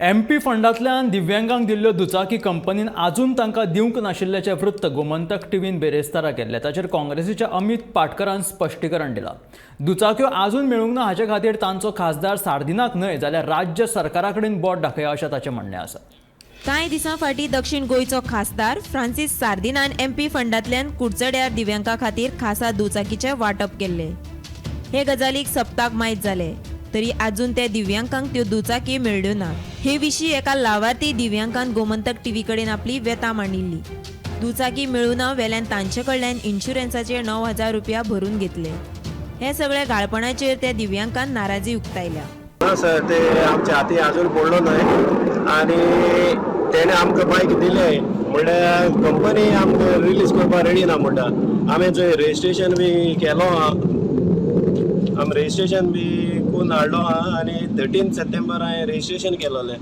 MP फंडांतल्यान दिव्यांगांक दिल्ल्यो दुचाकी कंपनीन आजून तांकां दिवंक नाशिल्ल्याचें वृत्त गोमंतक टीव्हीन बेरेस्तारा केल्लें. ताचेर काँग्रेसीच्या अमित पाटकरान स्पश्टीकरण दिलां. दुचाक्यो आजून मेळूंक ना हाचे खातीर तांचो खासदार सार्दिनाक न्हय जाल्यार राज्य सरकारा कडेन बोट दाखया अशें ताचें म्हणणें आसा. कांय दिसां फाटीं दक्षिण गोंयचो खासदार फ्रांसीस सार्दिनान एमपी फंडांतल्यान कुडचड्यार दिव्यांगा खातीर खासा दुचाकीचें वांटप केल्लें. हे गजालीक सप्ताक मायत जालें तरी आजून त्या दिव्यांकांक त्यो दुचाकी मेळ्ळ्यो ना. हे विशीं एका लावार्थी दिव्यांकान गोमंतक टीव्ही कडेन आपली व्यथा मांडिल्ली. दुचाकी मेळूं ना वेल्यान तांचे कडल्यान इन्शुरन्साचे 9000 रुपया भरून घेतले. हे सगळे घाळपणाचेर त्या दिव्यांकान नाराजी उक्तायल्या. ना सर, ते आमच्या हाती अजून पडलो न्हय आनी तेणे आमकां बायक दिले म्हणल्यार कंपनी आमकां रिलीज करपाक रेडी ना म्हणटा. आमी जंय रजिस्ट्रेशन बी केलो आहा, आमी रजिस्ट्रेशन बी करून हाडलो आहा आनी 13 सप्टेंबर हांवें रजिस्ट्रेशन केलोलें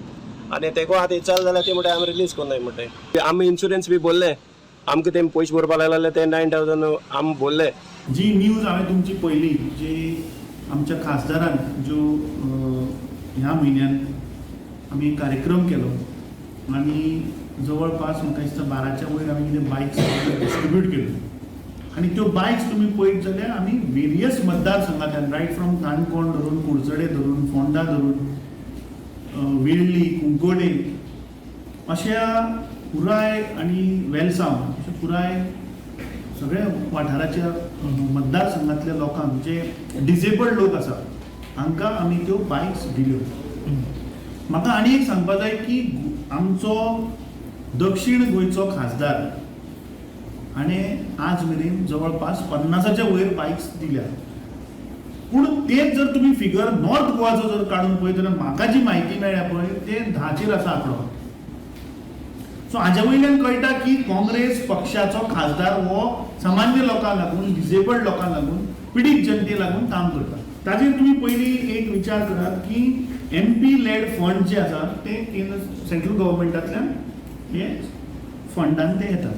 आनी तेका आतां विचारलें जाल्यार ती म्हणटा आमी रिलीज करनाय म्हणटा. आमी इन्शुरन्स बी भरले, आमकां तेमी पयशे भरपा लागले ते 9000 आमी भरले. जी न्यूज हांवें तुमची पळयली, जी आमच्या खासदारान ज्यो ह्या म्हयन्यान आमी कार्यक्रम केलो आनी जवळपास म्हाका दिसता 12च्या वयर आमी कितें बायक्स डिस्ट्रिब्यूट केल्यो आनी त्यो बायक्स तुमी पळयत जाल्यार आमी वेरियस मतदारसंघांतल्यान, रायट फ्रॉम काणकोण धरून, कुडचडे धरून, फोंडा धरून, वेळ्ळी, कुंकवडे अशा पुराय आनी वेलसांव अशा पुराय सगळ्या वाठाराच्या मतदारसंघातल्या लोकांक, जे डिजेबल्ड लोक आसा, हांकां आमी त्यो बायक्स दिल्यो. म्हाका आनी एक सांगपा जाय की आमचो दक्षीण गोंयचो खासदार हाणें आज मेरेन जवळपास 50च्या वयर बायक्स दिल्या. पूण तेच जर तुमी फिगर नॉर्थ गोवाचो जर काडून पळयत जाल्यार म्हाका जी म्हायती मेळ्ळ्या पळय, ते 10चेर आसा आंकडो. सो हाज्या वयल्यान कळटा की काँग्रेस पक्षाचो खासदार हो सामान्य लोकांक लागून, डिजेबल्ड लोकांक लागून, पिडीत जनते लागून काम करता. ताजेर तुमी पयलीं एक विचार करात की एमपी लॅड फंड जे आसा ते केंद्र, सेंट्रल गव्हर्मेंटांतल्यान हे फंडान ते येतात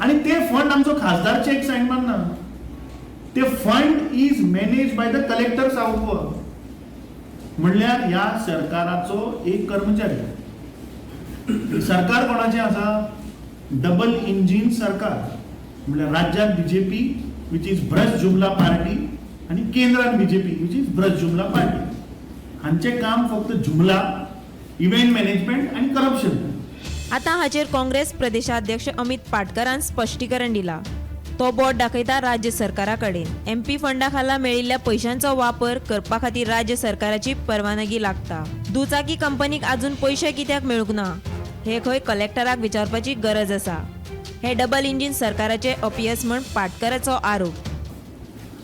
आनी ते फंड आमचो खासदार चॅक सायन मारना. ते fund is manage by the collector, South Goa. म्हणल्यार ह्या सरकाराचो एक कर्मचारी. सरकार कोणाचें आसा? डबल इंजीन सरकार. म्हणल्यार राज्यात बीजेपी, which is भ्रष्ट जुमला पार्टी, आनी केंद्रात बीजेपी, which is भ्रष्ट जुमला पार्टी. हांचें काम फक्त जुमला, इव्हेंट मॅनेजमेंट आनी करप्शन. आतां हाचेर काँग्रेस प्रदेशाध्यक्ष अमित पाटकरान स्पश्टीकरण दिला. तो बोट दाखयता राज्य सरकारा कडेन. एमपी फंडा खाला मेळिल्ल्या पयशांचो वापर करपा खातीर राज्य सरकाराची परवानगी लागता. दुचाकी कंपनीक अजून पयशे कित्याक मेळूंक ना हे खंय कलेक्टराक विचारपाची गरज आसा. हे डबल इंजीन सरकाराचे अपयस म्हण पाटकराचो आरोप.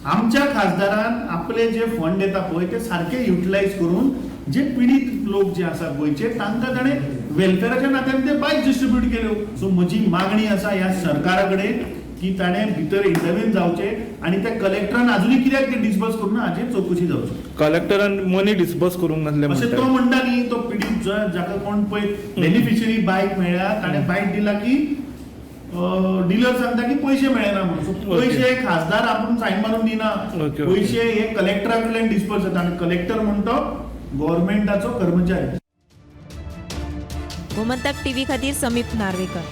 आमच्या खासदारान आपले जे फंड येता पळय, ते सारके युटिलायज करून जे पिडीत लोक जे आसा गोंयचे, तांकां ताणें वेलफेराच्या नात्यान ते बायक डिस्ट्रिब्यूट केल्यो. सो म्हजी मागणी आसा ह्या सरकारा कडेन की ताणें भितर इंटरव्हीन जावचें आनी त्या कलेक्टरान अजुनूय कित्याक ते डिस्बर्स करूंक ना हाचेर चवकशी जावची. कलेक्टरान मनी डिस्बर्स करूंक नासले अशें म्हणटा. तो म्हणटा न्ही, तो पिडीत जाका कोण पळय बेनिफिशरी बायक मेळ्ळ्या, ताणें बायक दिला की डिलर सांगता की पयशे मेळना म्हणून. सो पयशे खासदार आपूण सायन मारून दिना. Okay, okay. पयशे हे कलेक्टरा कडल्यान डिस्बर्स जाता आनी कलेक्टर म्हणटा गव्हर्मेंटाचो कर्मचारी. गोमंतक टीव्ही खातीर समीप नार्वेकर.